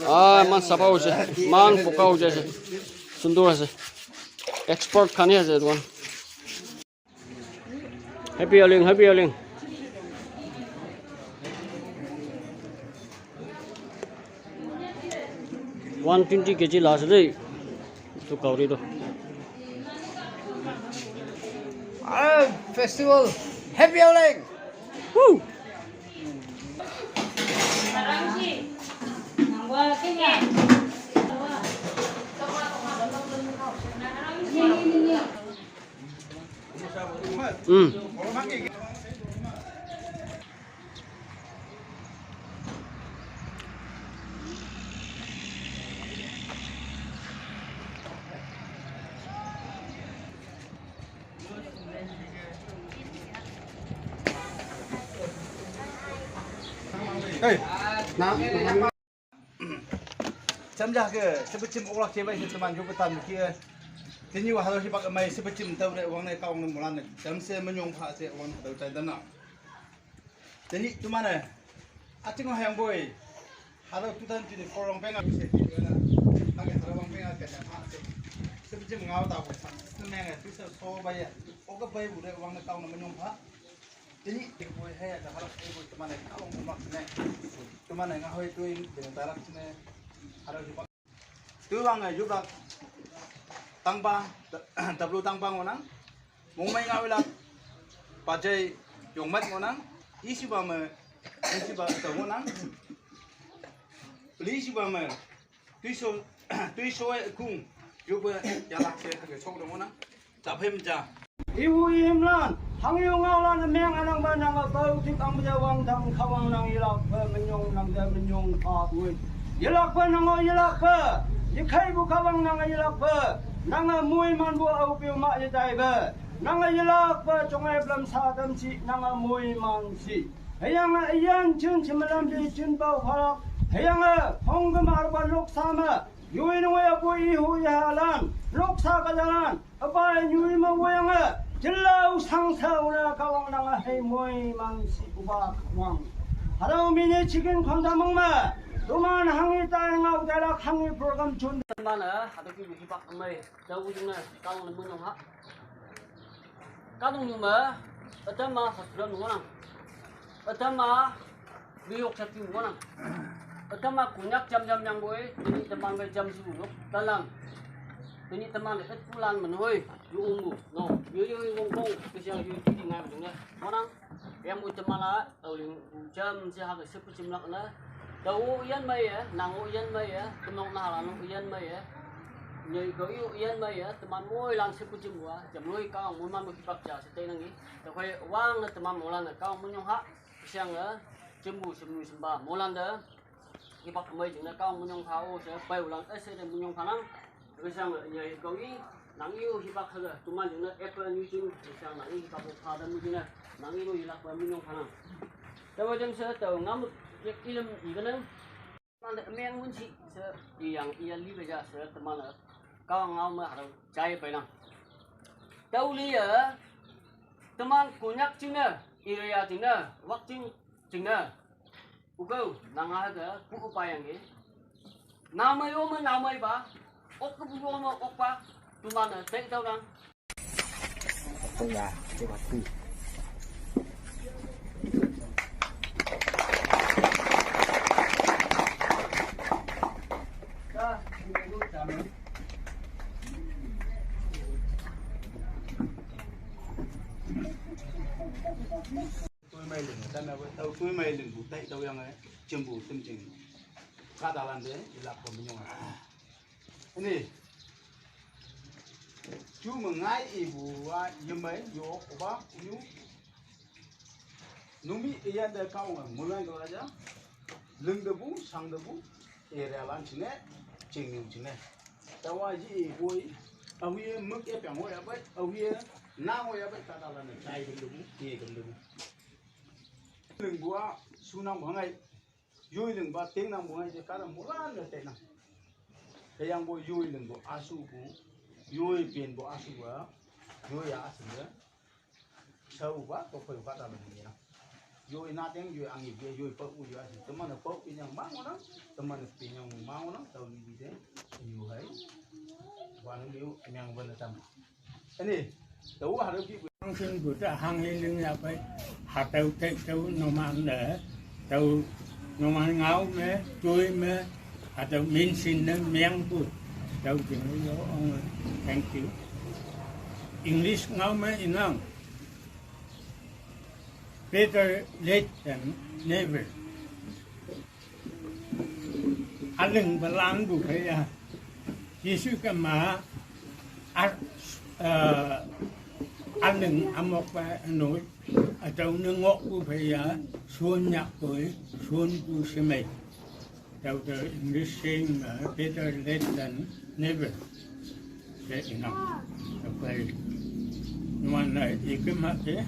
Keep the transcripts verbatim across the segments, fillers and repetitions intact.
Ah, iman sapha hoise, iman boga hoi jaise, sundor ase, expert khan he ase etu khan. Happy Aoleang, happy Aoleang. One twenty K G la ase dei. Etu kauri toh. Ah, festival. Happy Aoleang. Woo! Mm. Hey. Chamja ke, sepetim oklak chebai se teman yo betan ke. Tini wa halo hibak mai sepetim tau re wang ne kaung ne mulan ne. Jam se menyong pha se wang halo chai dana. Tini teman ne. Ating hayang boy. Halo two thousand twenty-four wang penga se. Ake halo wang penga ke jam pha se. Sepetim ngau ta boy. Temen ne tu se so bai ya. Oka bai bu re wang ne kaung ne menyong pha. Tini, tini boy hai ada harap tini boy teman lagi kalau mau makan eh. Teman lagi ngahoi tu ini dengan tarak sini harap jumpa. Tu bang eh jumpa tangpa, tablu tangpa ngonang. Mungmai ngawila pajai yongmat ngonang. Isi ba me, isi ba ta ngonang. Beli isi ba me. Tuiso, tuiso e kung, yuba yalak se ke sok dong na. Taphem ja. Iwu ihim lan, hang yu ngau lan meng anang ba nang ba bau tik ang ba wang dang kawang nang yilak ba menyong nang da menyong pa bui. Yilak ba nang o yilak ba, yikai bu kawang nang yilak ba, nang a mui man bu au piu ma yidai ba, nang a yilak ba chong e blam sa dam si, nang a mui man si. Hüyange üyin jin chimülam bi jin pao phalak. Hüyange hongküm arüpa noksa me. Yoi nungoi apu ihu ihalan. Noksa kajalan. Apa nyui me woyange. Jilao sangsa una kawang nange hei moi man si upa kawang. Harau mine chicken khonta mang me. Tuman hangi tai ngau tai lak hangi program chun. Mana, hatu ki hipak amai. Jauh ujungnya, kawang le munyong ha. Kadung numa, atama hospital numa nang. Atama New York City numa nang. Atama Konyak jam jam yang boy, ini teman ke jam sibuk nok dalam. Ini teman ke pulan menoi, yu umbu, no, yu yu yu wong wong, kesiang yu yu di ngai menoi, numa nang. Yang boy teman la, Aoleang jam si ha ke sepu jim lak na. Da wo yan mai ya, nang wo yan mai ya, temong na la no yan mai ya. Nyai ko yu yan mai ya, teman moi lang sepu jim wa, jam loi ka mo man mo kipak ja se te nang i. Da koi wang na teman mo lan na ka mo nyong ha, siang na, jembu semu semba mo lan da. Kipak mai jing na ka mo nyong ha o se, pai ulang eh se de mo nyong ha nang. Resang nyai kong i, nang iu hipak haga, tuman jing na apple ni jing, resang nang i hipak ko pada mu jing na, nang iu hilak ba minong kanang. Tawa jam sa tawa ngam yak ilam i kanang. Nang da meng mun si, sa iyang iya li ba ja sa teman la, ka ngau ma harau jai pai nang. Tau li ya, teman Konyak jing na, area jing na, wak jing jing na. Ugo, nang ha ga, ku upa yang ge. Namai o me namai ba, ok ke bu o me ok ba, tuman ne, tei tau nang. Tui mai ling, dan na tau tui mai ling bu tai tau yang eh, jembu tem jing. Ka da lan de, ilak ko minyong. Ini, ju mengai ibu wa yemai yo oba yu. Numi iyan da kau ngan mulan ko raja. Ling de bu, sang de bu, area lan chine, ching niu chine. Tawa ji ibu i, awi muk e pyang ho ya bai, awi na ho ya bai, ka da lan de, chai gam de bu, ye gam de bu. Ling bua, sunang bangai. Yoi ling ba ting nang bungai je ka da mulan ne te nang. Hüyangpoi yoi lingpu ashupu, yoi penpu ashupa, yoi a ashupa, shaopa, tokphei kahta mane ya. Yoi nateng, yoi angi pe, yoi pao, yoi ashu. Teman-e pao pinyang ma ngohnang, teman-e pinyang ma ngohnang, tao lipu te, yoi hai. Wanang yoi, emyang wan tam. Ani, tao hatüo ki. Hangshing pu ta hanghe ling ya pei, hatüo te tao numan ne, tao numan ngao me, toi me, hatüo minsin ne mengpu, tao jing yo ong, thank you. English ngao me inang, better late than never. Üleng pelanpu phei ya. Jesu kema, a, eh, üleng amokpa noi, hatüo ne ngohpu phei ya, shon nyakpoi, shonpu shemei. Tüote English saying, eh, better late than never. She inang. Tüokhei, numan-e ikema ke.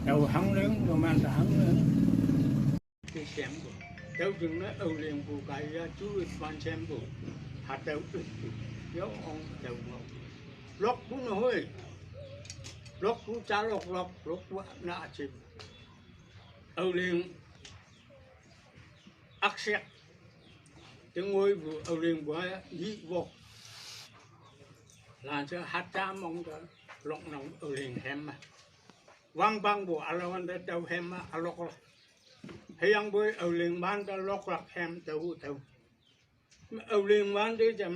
Tao hangleng, numan te hangleng. Te shempu. Tüo jingne Aoleng pu kaiye ju it wan shempu. Hatüo it pu. Yo ong tüo mo. Lokpu ne hoi. Lokpu ja lok lok, lokpu na achi. Aoleng aksek. Te ngoipu Aoleng pu a yi wok. Lanshe haja mong te loknang Aoleng hem a. Wangpangpu ülawante tüo hem a ülok lak. Hüyangpoi Aoleng wante loklak hem tüo tüo. Aoleng wante jam,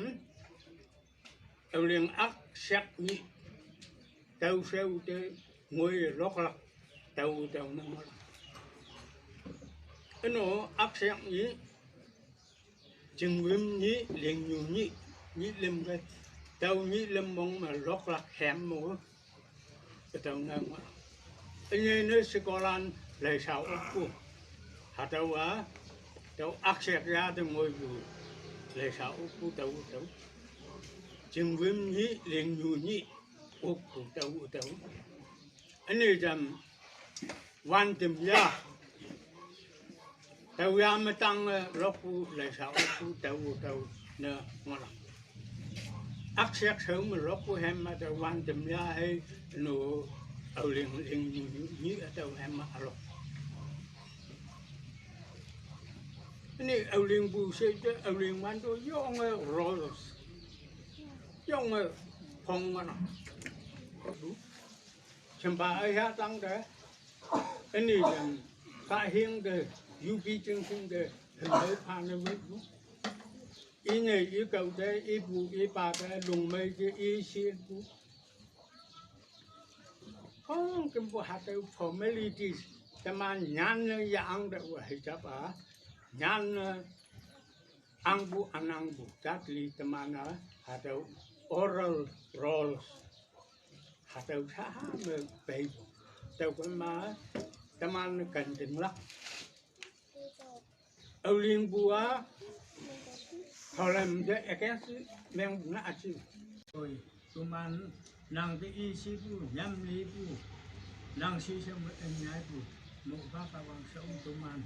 Aoleng aksek nyih, tüo sheo te ngoi loklak, tüo tüo ne ngohlak. Üno aksek nyih, jingwüm nyih, lingnyu nyih, nyih lüm ke, tüo nyih lüm mong me loklak hem mo. Ütüo nang ma. Ünyei ne shekolan leisha okpu. Hatüowa, tüo aksek ya te ngoipu. Leisha okpu tüo tüo. Jingwüm nyih, lingnyu nyih, okpu tüo tüo. Üne jam, wantim ya. Tüo ya me tang, eh, lokpu leisha okpu tüo tüo ne ngohlak. Aksek shao me lokpu hem a tüo wantim ya hei no Aoleng lingnyu nyih tüo hem a ülok. Üne Aoleng pu she te Aoleng wante yonge roles. Yonge phong ngohnang. Shempa üha tangte. Üne jam, kahing te, yupi jingshing te, hemei phane wepu. Inei ikao te, ipu ipa te, lungmei te, ishepu. Khongkümpu hatüo formalities, teman nyanne yaang te wa hijap a, nyanne angpu ünangpu, jatli teman-a, hatüo oral roles. Hatüo sha me peipu. Tüokhei ma, teman ken tinglak. Aoleng pu a, thaolem te against mengpu na achi. Oi, toman, nang te ishipu, yamlipu, nang shishe me ünyaipu, mopa Kahwang shao toman,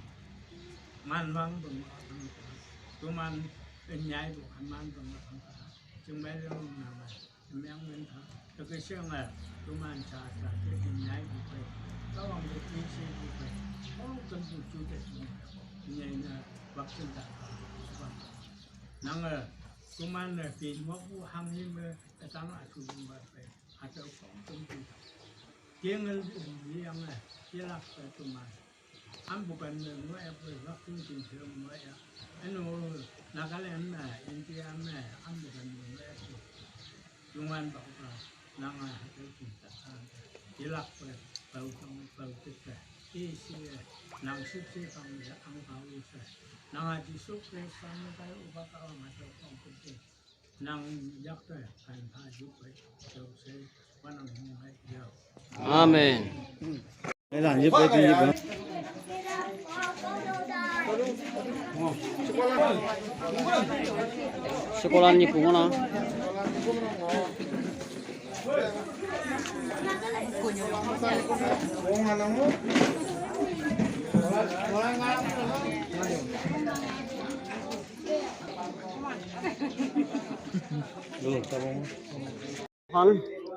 manwang peng a peng a, toman ünyaipu, manwang peng a peng a, jingmei long nang a. Meng wen ha, teke sheng a, toman ja ja te ünyaipu pei, Kahwang te ishipu pei, khongkümpu ju te mo, nyei ne, wak jing ta, wak. Nange, toman-e pin wokpu hanghe me, ütang a ju lingpa pei, hatüo khongkümpu. Jengel, liang e, yelakpe toman. Ampu ken me ngoiya poi, waktu jing se ngoiya. Üno, Nagaland me, India me, ampu ken me ngoiya poi. Youngwanpaopa, nange hatüo jing ta a. Yelakpe, pao tong, pao tete. Ishe, nang shüpshe pang me, ahngpao she. Nange Jesu Khrista me tai opa Kahwang hatüo pang tete. Nang yakte kan pha yupei, tüo she, wanang hung hai yao. Amen. Sekolah ni pungo na.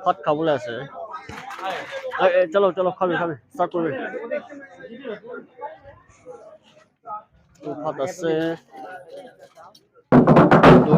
ভাত খাবলৈ আছে। এ, এ, চলো, চলো, খাবি, খাবি, ষ্টাৰ্ট কৰিবি। তো ভাত আছে। তো